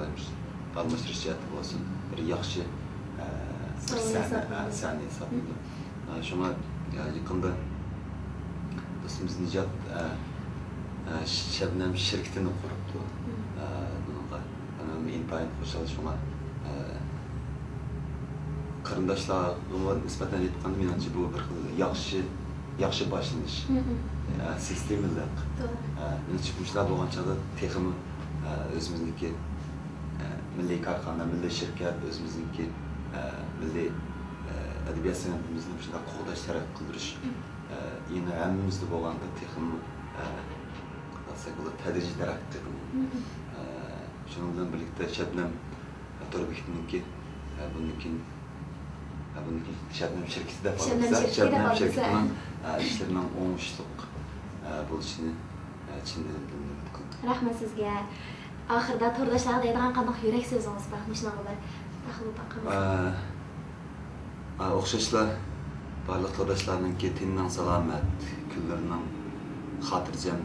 ئالمىشىش جەھەتتىن بولسۇن، بىر ياخشى، ئە، بىر سەھنە، ئە، سەھنە ھېسابلىنىدۇ. ئە، شۇڭا، ئە، يېقىندا دوستىمىز نىجات، ئە، ئە، شەبنەم شىركىتىنى قۇرۇپتۇ. مم. ئە، بۇنىڭغا ئىنتايىن خۇشال شۇڭا، ئە، قېرىنداشلارغىمۇ نىسبەتەن ئېيتقاندا، مېنىڭچە بۇ بىر خىل ياخشى، ياخشى باشلىنىش. مم. ئە، سىستېمىلىق. توغرا. ئە، مېنىڭچە مۇشۇنداق بولغان چاغدا تېخىمۇ، ئە، ئۆزىمىزنىڭكى، ئە، مىللىي كارخانا، مىللىي شىركەت، ئۆزىمىزنىڭكى، ئە، مىللىي، ئە، ئەدەبىيات سەنئىتىمىزنى مۇشۇنداق قوغداش، تەرەققىي قىلدۇرۇش، مم. ئە، يەنە ھەممىمىزدە بولغاندا تېخىمۇ، ئە، قىلساك بولىدۇ، تەدرىجىي تەرەققىي قىلىدۇ. مم. ئە، شۇنىڭ بىلەن بىرلىكتە شەبنەم تور بېكىتىنىڭكى، ئە، بۇندىن كېيىن، ئە، بۇندىن كېيىن شەبنەم شىركىتى دەپ شەبنەم ئالىمىز. شىركىتى دەپ شەبنەم ئالىمىز. شىركىتىنىڭ، ئە، ئىشلىرىنىڭ ئوڭۇشلۇق، ئە، بولۇشىنى، ئە، چىن دىلىمدىن ئۈمىد قىلىمەن. رەھمەت سىزگە. ئاخىرىدا تورداشلارغا دەيدىغان قانداق يۈرەك سۆزىڭىز بار مۇشۇنىڭ بىلەن؟ ئە، ئە، ئوخشاشلا بارلىق تورداشلارنىڭكى تېنىنىڭ سالامەت، كۈنلىرىنىڭ خاتىرجەم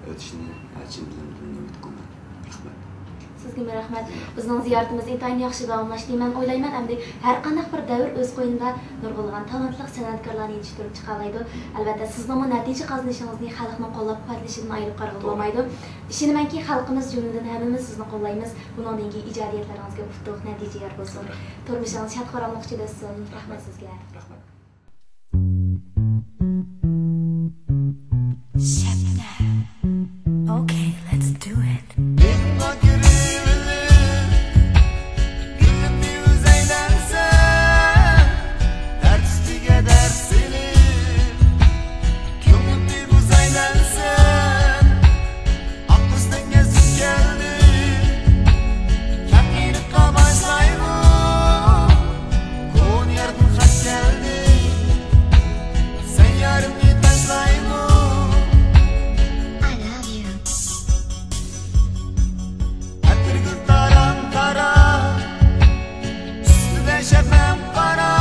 ئۆتۈشىنى، ئە، چىن دىلىمدىن ئۈمىد قىلىمەن. رەھمەت. سىزگىمۇ رەھمەت. بىزنىڭ زىيارىتىمىز ئىنتايىن ياخشى داۋاملاشتى. مەن ئويلايمەن، ئەمدى ھەر قانداق بىر دەۋر ئۆز قوينىدا نۇرغۇنلىغان تالانتلىق سەنئەتكارلارنى يېتىشتۈرۈپ چىقالايدۇ. ئەلۋەتتە، سىزنىڭمۇ نەتىجە قازىنىشىڭىزنى خەلقنىڭ قوللاپ-قۇۋۋەتلىشىدىن ئايرىپ قارىغىلى توغرا. بولمايدۇ. ئىشىنىمەنكى، خەلقىمىز جۈملىدىن ھەممىمىز سىزنى قوللايمىز. بۇنىڭدىن كېيىن ئىجادىيەتلىرىڭىزگە ئۇتۇق، نەتىجە يار بولسۇن. توغرا. تۇرمۇشىڭىز شاد-خۇراملىق ئىچىدە ئۆتسۇن. رەھمەت سىزگە. رەھمەت. Shabnam. Okay, let's do it. I love you. ئەتىرگۈل تارام تارام، ئۈستىدە شەبنەم قارا،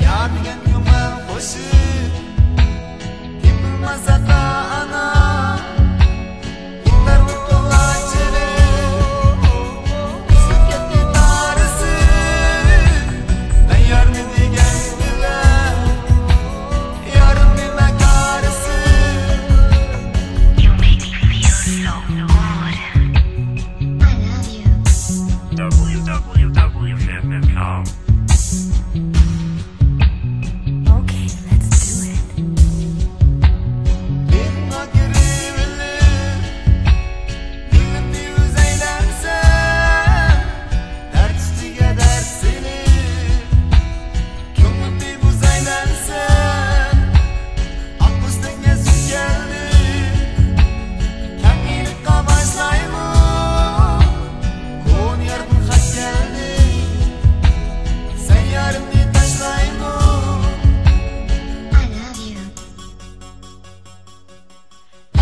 يار دېگەن كۆڭۈل قوشۇپ، تېپىلماس ئاتا-ئانا. You make me feel so good. I love you. W W W dot shabnam dot com. Okay, let's do it. I love you.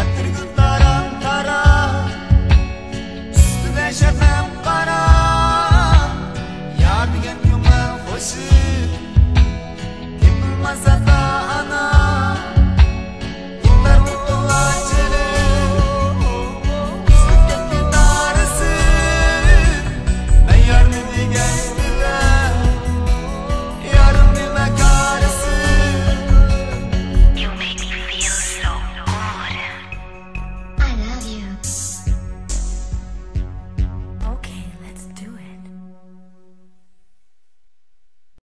ئەتىرگۈل تارام تارام، ئۈستىدە شەبنەم قارا، يار دېگەن كۆڭۈل قوشۇپ، تېپىلماس ئاتا